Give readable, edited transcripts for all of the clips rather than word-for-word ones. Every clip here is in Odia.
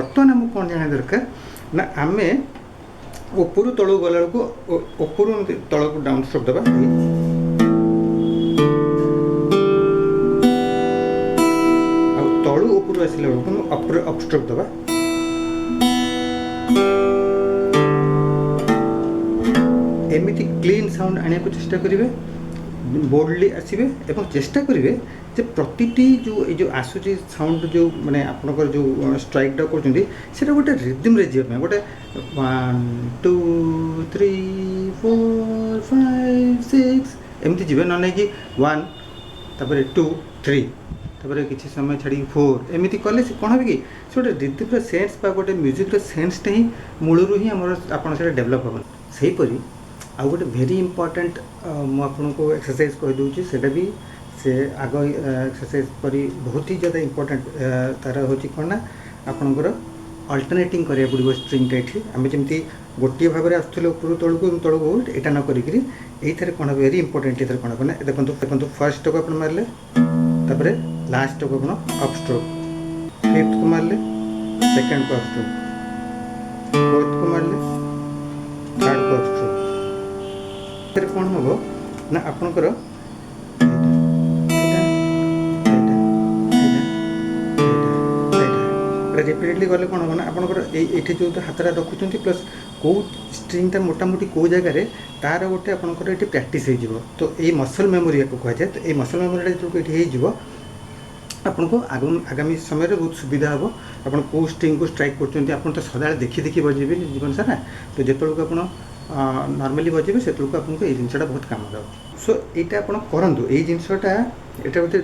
ବର୍ତ୍ତମାନ ଆମକୁ କ'ଣ ଜାଣିବା ଦରକାର ନା, ଆମେ ଉପରୁ ତଳକୁ ଗଲାବେଳକୁ ଉପରୁ ଏମିତି ତଳକୁ ଡାଉନ୍ ଷ୍ଟ୍ରୋକ୍ ଦେବା, ଆଉ ତଳୁ ଉପରୁ ଆସିଲା ବେଳକୁ ଆମେ ଅପ୍ ଷ୍ଟ୍ରୋକ୍ ଦେବା। ଏମିତି କ୍ଲିନ୍ ସାଉଣ୍ଡ ଆଣିବାକୁ ଚେଷ୍ଟା କରିବେ, ବୋଲ୍ଡଲି ଆସିବେ ଏବଂ ଚେଷ୍ଟା କରିବେ ଯେ ପ୍ରତିଟି ଯେଉଁ ଏଇ ଯେଉଁ ଆସୁଛି ସାଉଣ୍ଡ, ଯେଉଁ ମାନେ ଆପଣଙ୍କର ଯେଉଁ ଷ୍ଟ୍ରାଇକ୍ଟା କରୁଛନ୍ତି, ସେଇଟା ଗୋଟେ ରିଦମ୍ରେ ଯିବା ପାଇଁ, ଗୋଟେ 1 2 3 4 5 6 ଏମିତି ଯିବେ, ନ ନେଇକି 1 ତାପରେ 2 3 ତାପରେ କିଛି ସମୟ ଛାଡ଼ିକି 4, ଏମିତି କଲେ ସେ କ'ଣ ହେବ କି, ସେ ଗୋଟେ ରିଦମ୍ର ସେନ୍ସ ବା ଗୋଟେ ମ୍ୟୁଜିକ୍ର ସେନ୍ସଟା ହିଁ ମୂଳରୁ ହିଁ ଆମର ଆପଣ ସେଇଟା ଡେଭଲପ୍ ହେବ। ସେହିପରି ଆଉ ଗୋଟେ ଭେରି ଇମ୍ପର୍ଟାଣ୍ଟ ମୁଁ ଆପଣଙ୍କୁ ଏକ୍ସରସାଇଜ୍ କହିଦେଉଛି, ସେଇଟା ବି ସେ ଆଗ ଏକ୍ସରସାଇଜ୍ ପରି ବହୁତ ହି ଜ୍ୟାଦା ଇମ୍ପର୍ଟାଣ୍ଟ। ତା'ର ହେଉଛି କ'ଣ ନା, ଆପଣଙ୍କର ଅଲ୍ଟରନେଟିଂ କରିବାକୁ ପଡ଼ିବ ଷ୍ଟ୍ରିଙ୍ଗଟା। ଏଠି ଆମେ ଯେମିତି ଗୋଟିଏ ଭାବରେ ଆସୁଥିଲେ ଉପରୁ ତଳକୁ ତଳକୁ, ଏଇଟା ନ କରିକିରି ଏଇଥିରେ କ'ଣ ହେବ, ଭେରି ଇମ୍ପର୍ଟାଣ୍ଟ, ଏଥିରେ କ'ଣ ହେବ ନା, ଦେଖନ୍ତୁ, ଫାର୍ଷ୍ଟଟାକୁ ଆପଣ ମାରିଲେ, ତାପରେ ଲାଷ୍ଟଟାକୁ ଆପଣ ଅପ୍ ଷ୍ଟ୍ରୋକ୍, ଫିଫ୍ଥକୁ ମାରିଲେ, ସେକେଣ୍ଡକୁ ଅପ୍ ଷ୍ଟ୍ରୋକ୍, ଫୋର୍ଥକୁ ମାରିଲେ, ଥାର୍ଡ଼କୁ ଅପ୍ ଷ୍ଟ୍ରୋକ୍। ଏଥିରେ କ'ଣ ହେବ ନା, ଆପଣଙ୍କର ଏଇଟା, ଏଇଟା, ଏଇଟା, ଏଇଟା, ଏଇଟା, ଏଇଟା ରିପିଟେଡ଼ଲି ଗଲେ କ'ଣ ହେବ ନା, ଆପଣଙ୍କର ଏଇଠି ଯେଉଁ ହାତଟା ରଖୁଛନ୍ତି, ପ୍ଲସ୍ କେଉଁ ଷ୍ଟ୍ରିଙ୍ଗଟା ମୋଟାମୋଟି କେଉଁ ଜାଗାରେ, ତା'ର ଗୋଟେ ଆପଣଙ୍କର ଏଠି ପ୍ରାକ୍ଟିସ୍ ହେଇଯିବ। ତ ଏଇ ମସଲ୍ ମେମୋରି ୟାକୁ କୁହାଯାଏ। ତ ଏଇ ମସଲ୍ ମେମୋରିଟା ଯେତେବେଳକୁ ଏଠି ହେଇଯିବ, ଆପଣଙ୍କୁ ଆଗାମୀ ସମୟରେ ବହୁତ ସୁବିଧା ହେବ। ଆପଣ କେଉଁ ଷ୍ଟ୍ରିଙ୍ଗକୁ ଷ୍ଟ୍ରାଇକ୍ କରୁଛନ୍ତି, ଆପଣ ତ ସଦାବେଳେ ଦେଖି ଦେଖି ବଜେଇବେନି ଜୀବନ ସାରା। ତ ଯେତେବେଳକୁ ଆପଣ ନର୍ମାଲି ବଜେଇବେ, ସେତେବେଳକୁ ଆପଣଙ୍କୁ ଏଇ ଜିନିଷଟା ବହୁତ କାମ ଦେବ। ସୋ ଏଇଟା ଆପଣ କରନ୍ତୁ ଏଇ ଜିନିଷଟା। ଏଇଟା ଗୋଟେ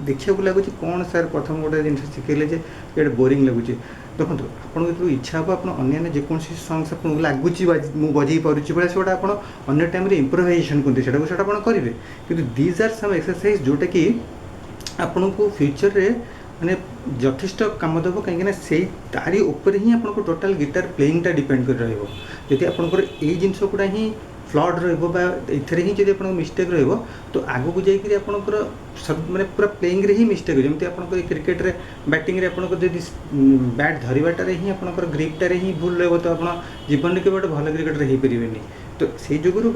ଦେଖିବାକୁ ଲାଗୁଛି କ'ଣ ସାର୍, ପ୍ରଥମ ଗୋଟେ ଜିନିଷ ଶିଖେଇଲେ ଯେ ଏଇଟା ବୋରିଂ ଲାଗୁଛି। ଦେଖନ୍ତୁ, ଆପଣଙ୍କୁ ଯେତେବେଳେ ଇଚ୍ଛା ହେବ, ଆପଣ ଅନ୍ୟାନ୍ୟ ଯେକୌଣସି ସଙ୍ଗସ୍ ଆପଣଙ୍କୁ ଲାଗୁଛି ମୁଁ ବଜେଇ ପାରୁଛି ଭଳିଆ, ସେଗୁଡ଼ା ଆପଣ ଅନ୍ୟ ଟାଇମ୍ରେ ଇମ୍ପ୍ରୋଭାଇଜେସନ୍ କୁହନ୍ତି ସେଟାକୁ, ସେଇଟା ଆପଣ କରିବେ। କିନ୍ତୁ these are SUM exercise ଯେଉଁଟାକି ଆପଣଙ୍କୁ ଫ୍ୟୁଚର୍ରେ ମାନେ ଯଥେଷ୍ଟ କାମ ଦେବ, କାହିଁକିନା ସେଇ ତାରି ଉପରେ ହିଁ ଆପଣଙ୍କୁ ଟୋଟାଲ୍ ଗିଟାର ପ୍ଲେଇଂଟା ଡିପେଣ୍ଡ କରି ରହିବ। ଯଦି ଆପଣଙ୍କର ଏଇ ଜିନିଷ ଗୁଡ଼ା ହିଁ ଫ୍ଲଡ୍ ରହିବ ବା ଏଥିରେ ହିଁ ଯଦି ଆପଣଙ୍କ ମିଷ୍ଟେକ୍ ରହିବ, ତ ଆଗକୁ ଯାଇକରି ଆପଣଙ୍କର ସବୁ ମାନେ ପୁରା ପ୍ଲେଇଂରେ ହିଁ ମିଷ୍ଟେକ୍ ହେବ। ଯେମିତି ଆପଣଙ୍କର କ୍ରିକେଟରେ ବ୍ୟାଟିଂରେ ଆପଣଙ୍କର ଯଦି ବ୍ୟାଟ୍ ଧରିବାଟାରେ ହିଁ ଆପଣଙ୍କର ଗ୍ରିପ୍ଟାରେ ହିଁ ଭୁଲ ରହିବ, ତ ଆପଣ ଜୀବନରେ କେବେ ଗୋଟେ ଭଲ କ୍ରିକେଟର ହେଇପାରିବେନି। ତ ସେଇ ଯୋଗୁରୁ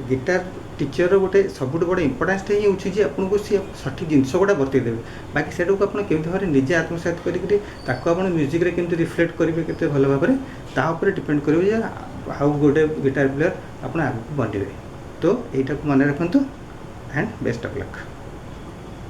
ଗିଟାର ଟିଚରର ଗୋଟେ ସବୁଠୁ ବଡ଼ ଇମ୍ପୋର୍ଟାନ୍ସଟା ହିଁ ହେଉଛି ଯେ ଆପଣଙ୍କୁ ସିଏ ସଠିକ୍ ଜିନିଷ ଗୁଡ଼ା ବତେଇ ଦେବେ। ବାକି ସେଇଟାକୁ ଆପଣ କେମିତି ଭାବରେ ନିଜେ ଆତ୍ମସାତ କରିକିରି ତାକୁ ଆପଣ ମ୍ୟୁଜିକ୍ରେ କେମିତି ରିଫ୍ଲେକ୍ଟ କରିବେ କେତେ ଭଲ ଭାବରେ, ତା ଉପରେ ଡିପେଣ୍ଡ କରିବ ଯେ ଆଉ ଗୋଟେ ଗିଟାର ପ୍ଲେୟର ଆପଣ ଆଗକୁ ବନିବେ। ତ ଏଇଟାକୁ ମନେ ରଖନ୍ତୁ and best of luck.